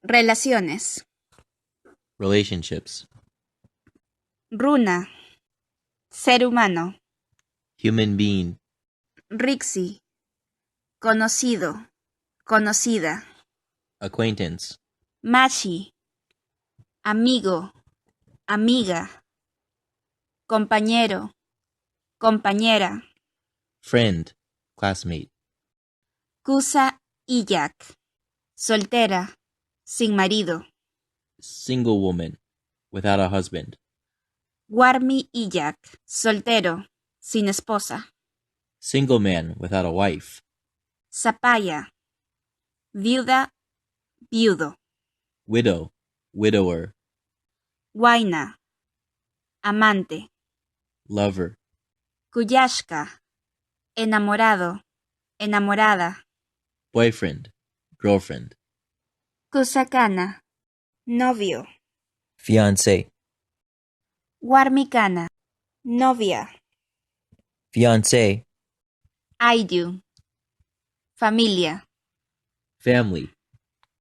Relaciones. Relationships. Runa. Ser humano. Human being. Riksi. Conocido. Conocida. Acquaintance. Machi. Amigo. Amiga. Compañero. Compañera. Friend. Classmate. Cusa illak. Soltera. Sin marido. Single woman. Without a husband. Warmi illak. Soltero. Sin esposa. Single man without a wife. Sapaya. Viuda. Viudo. Widow. Widower. Huayna. Amante. Lover. Kuyashka. Enamorado. Enamorada. Boyfriend. Girlfriend. Kusakana. Novio. Fiance. Warmikana. Novia. Fiancé. Ayllu. Familia. Family.